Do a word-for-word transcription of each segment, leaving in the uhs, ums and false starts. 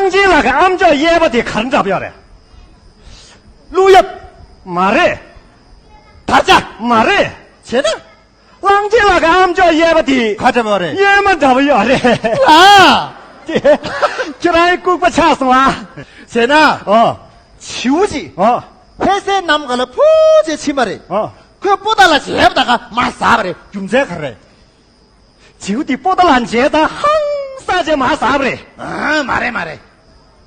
གླང་ཆེན་ལགས་ཀྱི་ཨམ་ཅོག་གཡས་པ་དེ་ག་རེ་འདྲ་པོ་ཡོད་རེད། ཀླུ་གཡབ། མ་རེད། དར་ལྕོག་མ་རེད། བྱས་ན། གླང་ཆེན་ལགས་ཀྱི་ཨམ་ཅོག་གཡས་པ་དེ་ག་འདྲ་པོ་རེད། གཡོན་མ་འདྲ་པོ་ཡོད་རེད། ཨ། ཁྱེད་རང་ལྐུགས་པ་ཆགས་སོང་ཨ། བྱས་ན། ཨོ། བྱིའུ་གཅིག་ཨོ། ལྷ་སའི་གནམ་གང་ལ་འཕུར་བྱས་ཕྱིན་པ་རེད། ཨོ། ཁོས་པོ་ཏ་ལ་བྱས་པ་ད་ག་མར་ཟགས་པ་རེད། རྒྱུ་མཚན་ག་རེ་རེད། བྱིའུ་དེ་པོ་ཏ་ལ་མཇལ་དང་ཧང་སངས་བྱས་མར་ཟགས་པ་རེད། ཨ། མ་རེད་མ་རེད།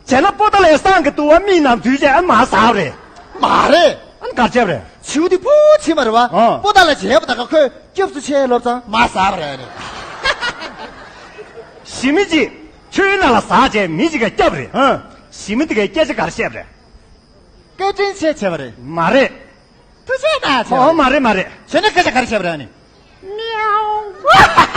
བྱས་ན་པོ་ཏ་ལའི་སང་གི་ཏུ་བ་མིག་ནང་འཛུལ་བྱས་ཨ་མར་ཟགས་པ་རེད། མ་རེད། ཨ་ནི་ག་རེ་བྱས་པ་རེད། བྱིའུ་དེ་འཕུར་ཕྱིན་པ་རེད་བ། ཨ། པོ་ཏ་ལ་མཇལ་བ་ད་ག་ཁོས་སྐྱབས་སུ་མཆི་ལབ་ཙང་མར་ཟགས་པ་རེད། ཨ་ནི། ཞི་མི་གཅིག་ཆུའི་ནང་ལ་ཟགས་བྱས་མི་གཅིག་ག་སྐྱབས་རེད། ཨ། ཞི་མི་དེ་གས་སྐད་ཆ་ག་རེ་བཤད་པ་རེད། བཀའ་དྲིན་ཆེ་བྱས་པ་རེད། མ་རེད། ཐུགས་རྗེ་གནང་བྱས་པ་ཨོ་རེད། མ་རེད་མ་རེད། བྱས་ན་སྐད་ཆ་ག་རེ་བཤད་པ་རེད་ཨ་ནི། མིའུ།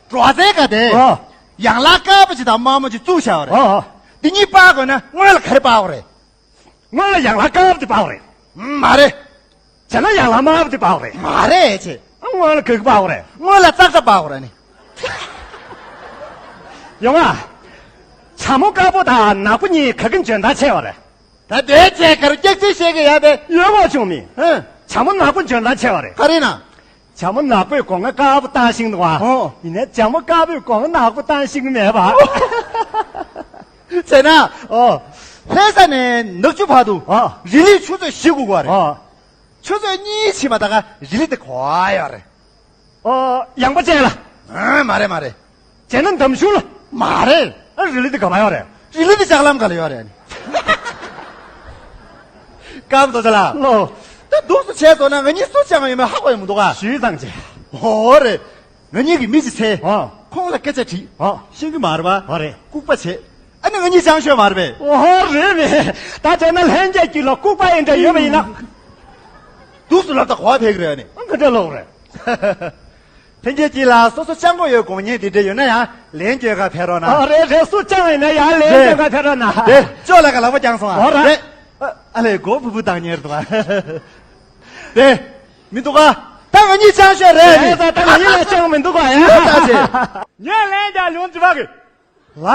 འགྲོ་སའི་ཀ་དེ། ཨོ། ཡན་ལག་དཀར་པོ་ཅིག་དང་དམར་མོ་ཅིག་བཙུགས་བཞག་པ་རེད། ཨོ་ཨོ། འདི་གཉིས་སྤར་དགོས་ན་སྔོན་ལ་ག་རེ་སྤར་དགོས་རེད། སྔོན་ལ་ཡན་ལག་དཀར་པོ་དེ་སྤར་དགོས་རེད། མ་རེད། བྱས་ན་ཡན་ལག་དམར་པོ་དེ་སྤར་དགོས་རེད། མ་རེད་ཅེ། ཨ་སྔོན་ལ་ག་གི་སྤར་དགོས་རེད། སྔོན་ལ་ཙག་སྒྲ་སྤར་དགོས་རེད་ནི། ཡོང་ཨ། བྱ་མོ་དཀར་པོ་དང་ནག་པོ་གཉིས་ག་གི་འཇོན་ཐང་ཆེ་བ་རེད། ད་དེའི་ཆེད་ཀར་སྐྱག་རྫུན་བཤད་གི་ཡ་དེ། ཡོད་མ་བྱུང་མི། ཧེ། བྱ་མོ་ནག་པོ་འཇོན་ཐང་ཆེ་བ་རེད། ག་རེ་ན། བྱ་མོ་ནག་པོས་སྒོ་ང་དཀར་པོ་བཏང་ཤེས་འདུག་བ། ཨོ། ཡིན་ནའི་བྱ་མོ་དཀར་པོས་སྒོ་ང་ནག་པོ་བཏང་ཤེས་ཀྱི་མེད་པ། བྱས་ན། ཨོ། ལྷ་ས་ནས་ནག་ཆུ་བར་དུ། ཨོ། རི་ལི་ཆུ་ཚོད་བཞི་དགུ་བར། ཨོ། ཆུ་ཚོད་གཉིས་ཕྱིན་པ་ད་ག་རི་ལི་དེ་ག་པར་ཡོད་རེད། ཨོ། ཡངས་པ་ཅན་ལ། ཨ། མ་རེད་མ་རེད། བྱས་ན་འདམ་གཞུང་ལ། མ་རེད། ཨ། རི་ལི་དེ་ག་པར་ཡོད་རེད། རི་ལི་དེ་ལྕགས་ལམ་སྒང་ལ་ཡོད་རེད། སྐམ་དོ་ཆ་ལ། ལོ། ད་འདུག་སེ་བྱས་སོང་ན་ང་གཉིས་སུ་སྤྱང་ཡོད་མེད་ཧ་གོ་ཡོད་མི་འདུག་ག་ཞུས་ཙང་བྱས། ཨོ་རེད། ང་གཉིས་ཀྱིས་མི་ཞིག་འཚོལ། ཨ། ཁོང་ལ་སྐད་ཆ་དྲིས། ཨ། ཤེས་ཀྱི་མ་རེད་པ། ཨ་རེད། ལྐུགས་པ་བྱས། ཨ་ནི་ང་གཉིས་སྤྱང་ཤོས་མ་རེད་པས། ཨོ་རེད་རེད། ད་བྱས་ན་ལྷན་རྒྱས་ཀྱི་ལ་ལྐུགས་པ་ཡིན་འདྲ་ཡོད་པ་ཡིན་ན། འདུག་སེ་ལབ་ད་གོ་བ་ཕེབས་ཀྱི་རེད་ཨ་ནི། ཨ། ག་འདྲ་ལབ་རེད། ལྷན་རྒྱས་ཀྱི་ལ་སོ་སོ་སྤྱང་པོ་ཡོད་དགོངས་མཁྱེན་དེ་འདྲ་ཡོད་ན་ཡང་ལན་སྐྱོན་ག་ཕེབས་རོགས་གནང་། ཨ་རེད་རེད། སུ་སྤྱང་ཡིན་ན་ཡང་ལན་རེད། སྐྱོན་ག་ཕེབས་རོགས་གནང་། རེད། ཅོ་ལ་ག་ལག་པ་བརྐྱངས་སོང་ཨ། ཨོ་རེད། རེད། ཨ་ལས་མགོ་བུ་བུ་བཏང་ཉེར་འདུག་ཨ། རེད། མི་འདུག་ཨ། ད་ང་གཉིས་སྤྱང་ཤོས་རེད། རེད་ད་ད་ང་གཉིས་ལ་སྤྱང་མི་འདུག་ཨ་ཡ། ད་ཅེ། ངས་ལན་རྒྱག་ལུང་འདྲི་བ་གི། ལ།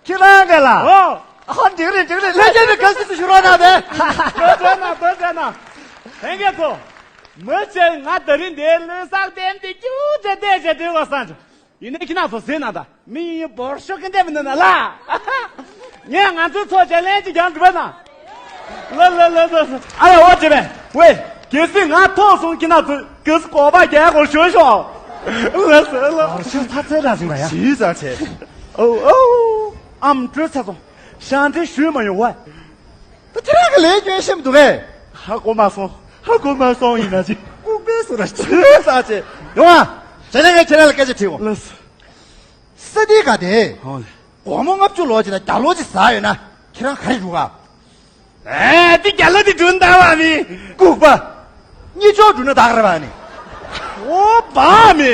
ཁྱེད་རང་ག་ལ། ཨོ། ཨ་འགྲིག་རེད་འགྲིག་རེད། ལྷན་རྒྱས་ནས་དགའ་བསུ་ཞུ་རོགས་གནང་བས། དོ་དོ་ན་དོ་དོ་ན། ལྷན་རྒྱས་ཚོ། མི་ཚེ་ང་ད་རིང་འདིར་ལོས་བསགས་ཏན་ཏིག་ཀྱུ་ཅེ་བལྟས་ཅེ་འདྲི་བ་སང་། ཡིན་ནའི་ཁྱེད་རང་ཚོ་ཟེར་ན་ད་མི་ཡིན་ཡིན་འབོར་ཤོག་གི་འདེབས་མི་འདུག་ན་ལ། ངས་ང་ཚོའི་ཚོགས་བཅར་ལན་གཅིག་ཀྱང་འགྲུབ་པ་ན། ལ་ལ་ལ་ལ། ཨ་ཡ་འོ་བྱེད་པས་ཝེ། གལ་སྲིད་ང་ཐོག་སོང་ཁྱེད་རང་ཚོས་གལ་སྲིད་གོ་བ་རྒྱག་དགོས་ཞོ་ཞོ། ལ་ལ་ལ། འབོར་ཤོག་ཚ་ཚ་ར་ཟིན་པ་ཡ། ཞིག་ཟ་ཆེ། ཨོ་ཨོ། ཨམ་སྤྲོད་ཚ་སོང་། ཞང་འདྲེ་ཞུས་མ་ཡོང་བ། ད་ཁྱེད་རང་གི་ལས་སྐྱོན་ཤེས་མི་འདུག་གས། ཧ་གོ་མ་སོང་། ཧ་གོ་མ་སོང་ཡིན་ན་ཅི། ལྐུགས་པས་སུ་ར་ཆི་ས་ཆེ། ཡོང་ཨ། ཇ་ནེ་ག་ཁྱེད་རང་ལ་སྐད་ཆ་དྲིས་འོང་། ལགས་སོ། ས་དེ་ག་དེ། ཧོ་ལེ། སྒོར་མོ་ལྔ་བཅུ་ལོ་ཅི་ན་རྒྱ་ལོ་ཅི་ཟ་ཡོད་ན་ཁྱེད་རང་ག་རེ་རུག་ག་ཨེ་དེ་རྒྱ་ལོ་དེ་འགྲུབ་ན་བ་མི། ལྐུགས་པ། གཉིད་ཅོག་འགྲུབ་ན་ད་ག་རེ་བ་ནི། ཨོ་བ་མི།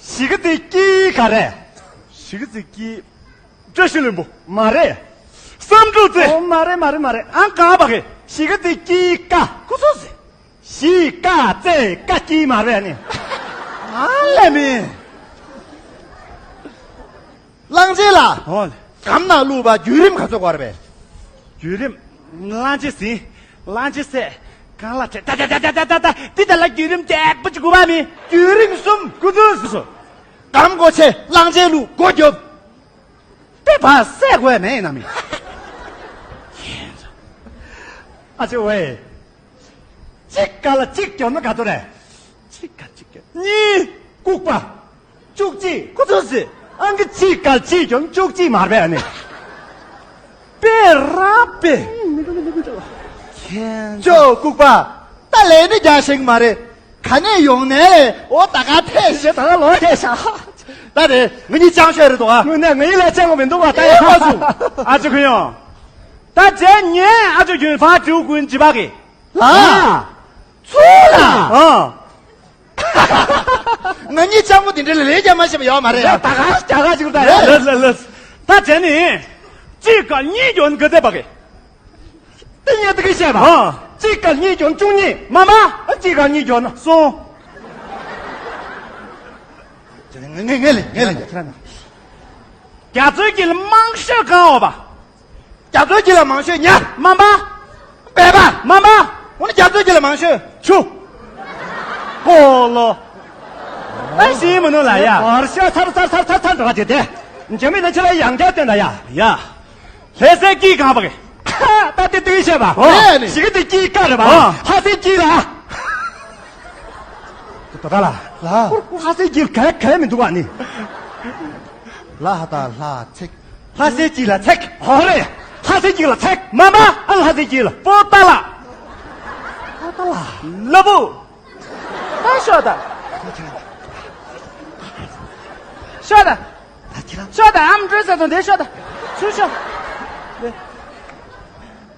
གཞིས་ཀ་རྩེ་སྐྱིད་ག་རེ། གཞིས་ཀ་རྩེ་སྐྱིད། བཀྲ་ཤིས་ལྷུན་པོ། མ་རེད། བསམ་གྲུབ་རྩེ། ཨོ་མ་རེད་མ་རེད་མ་རེད། ཨང་ག་པ་གི། གཞིས་ཀ་རྩེ་སྐྱིད་ཀ། ཁུ་ཚོ་ཟེ། གཞིས་ཀ་རྩེ་ཀ་སྐྱིད་མ་རེད་ནི། ཨ་ལས་མི། གླང་ཆེན་ལགས། ཨོ་ལེ། སྒམ་ནང་བླུགས་པ་བརྒྱུད་རིམ་ག་ཚོད་དགོས་རེད་པས། བརྒྱུད་རིམ། གླང་ཆེན་ཟིན། གླང་ཆེན་བསད། གང་ལ་ཁྲིད་ད་ད་ད་ད་ད་ད། འདི་ད་ལ་བརྒྱུད་རིམ་རྒྱག་པ་ཅིག་དགོས་པ་མི། བརྒྱུད་རིམ་གསུམ། ཀུ་ཚུ་སུ་སུ། སྒམ་སྒོ་ཕྱེ། གླང་ཆེན་བླུགས། སྒོ་རྒྱོབ། དེ་བ་བསད་དགོས་མེད་ཡིན་ན་མི། ཨ་ཅེ་ཝེ། གཅིག་ག་ལ་གཅིག་གྱོན་ན་ག་ཚོད་རེད། གཅིག་ག་གཅིག་གྱོན། གཉིས། ལྐུགས་པ། བཅུ་གཅིག་ཁུ་ཚུར་སི། ཨང་ཀི་གཅིག་ག་ལ་གཅིག་གྱོན་བཅུ་གཅིག་མ་རེད་ཨ་ནི། པེ་ར་པེ། ཁྱེད་ཅོ་ལྐུགས་པ། ད་ལས་ནི་རྒྱག་ཤེས་ཀྱི་མ་རེད། ག་ནས་ཡོང་ནས་ལས་འོ་ད་ག་ཐེ་ཞེ་ད་ག་ལོ་ཐེ་ཤ། ད་རེད་ང་གཉིས་ཅང་ཤོས་རེད་དོ་ཨ། ངོས་ནས་ང་གཉིས་ལས་ཅང་གོ་མི་འདུག་བ་ད་ཡ། ཨ་ཅོ་ཁུ་ཡོང་། ད་རྗེས་ཉན་ཨ་ཅོ་ཁྱོད་ཕ་དྲིའུ་ཀུན་ཅི་བ་གི། ལ། ཚུར་ལ། ཨ། ང་གཉིས་ཅང་པོ་དེ་འདྲ་ལ་ལས་རྒྱག་མ་ཤེས་པ་ཡོད་མ་རེད་ཡ། ད་ག་རྒྱ་ག་ཅིག་ད་ཡ། ལ་ལ་ལ། ད་དེ་ནི། གཅིག་ག་གཉིས་གྱོན་ག་དེ་བ་གི། དེ་ཉལ་དུ་གི་བཤད་པ། ཨ། གཅིག་ག་གཉིས་གྱོན་བཅུ་གཉིས། མ་མ། གཅིག་ག་གཉིས་གྱོན་གསུམ། ངས་ངས་ངས་ལས་ངས་ལས། ཁྱེད་རང་། རྒྱ་མཚོའི་དཀྱིལ་ལ་མང་ཤོས་གང་ཡོད་པ། རྒྱ་མཚོའི་དཀྱིལ་ལ་མང་ཤོས་ཉ། སྨན་པ། སྦལ་པ། སྨན་པ། འོ་ན་རྒྱ་མཚོའི་དཀྱིལ་ལ་མང་ཤོས་ཆུ། ཀོ་ལོ། ཨ་ཤི་མི་ནུ་ལ་ཡ། ཨར་ཤ་ཚར་ཚར་ཚར་ཚར་ཚར་འགྲོ་བ་དེ་དེ། འཇམ་མི་ན་ཆེ་ལ་ཡང་བསྐྱར་སྟོན་ལ་ཡ། ཡ། ལྷ་སའི་དཀྱིལ་གང་པ་གི། ད་དེ་དུས་བཤད་པ། ཨོ། ཞིག་དེ་དཀྱིལ་ཀ་རེད་པ། ཨོ། ལྷ་སའི་དཀྱིལ་ལ། དོ་ད་ལ། ལ། ལྷ་སའི་དཀྱིལ་ག་ག་མི་འདུག་བ་ནི། ལ་ཧ་ད་ལྷ་ཚེག་ལྷ་སའི་དཀྱིལ་ལ་ཚེག་ཧོ་རེ། ལྷ་སའི་དཀྱིལ་ལ་ཚེག་མ་མ། ཨ་ལྷ་སའི་དཀྱིལ་ལ་པོ་ཏ་ལ། པོ་ཏ་ལ། ལ་བུ། ད་ཤོག་ད། ཤོག་ད། ཤོག་ད་ཨམ་འགྲོས་ཟེར་དང་དེ་ཤོག་ད། ཚུར་ཤོག་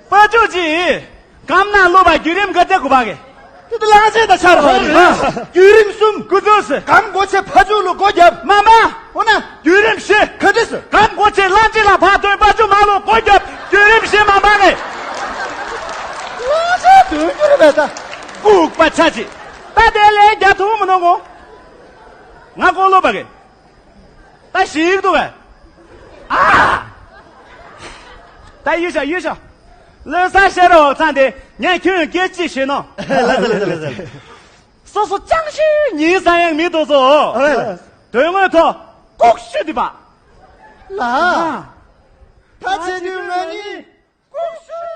པ་ཅོ་ཅི། གམ་ནང་བླུགས་པ་བརྒྱུད་རིམ་ག་ཚད་དགོས་པ་གི། དེ་དུ་ལང་ཚེ་ད་ཆར་བ་རེད། བརྒྱུད་རིམ་གསུམ། ཀུ་ཚོས་སི། གམ་སྒོ་ཕྱེ་ཕ་ཇུ་ལུ་སྒོ་བརྒྱབ། མ་མ། འོ་ན། བརྒྱུད་རིམ་བཞི། ག་འདྲས་སི། གམ་སྒོ་ཕྱེ་གླང་ཆེན་ལ་ཕར་ཐོན་ཕ་ཇུ་མ་ལུ་སྒོ་བརྒྱབ། བརྒྱུད་རིམ་བཞི་མ་མ་རེད། ལང་ཚེ་དོན་རྒྱུ་རེད་པས་ད། ལྐུགས་པ་ཆ་ཅི། ད་དེ་ལས་རྒྱ་ཐུང་མི་ནོ་ངོ་། ང་ཀོ་ལོ་པ་གི། ད་ཞིག་འདུག་གས། ཨ། ད་ཡུལ་ཤ་ཡུལ་ཤ། ལོ་ས་ཤ་རོགས་ཚང་དེ་ངས་ཁྱོད་སྐད་ཅིག་ཤེས་ནོ། ལ་ལ་ལ་ལ་ལ། སོ་སོ་ཅང་ཤེས་ཉིན་ས་ཡང་མི་དོ་སོ། དོན་དངོས་ཐོག་ལྐུགས་ཤུ་དི་པ། ལ། ད་ཆེ་དུས་ང་གཉིས། ལྐུགས་ཤུ།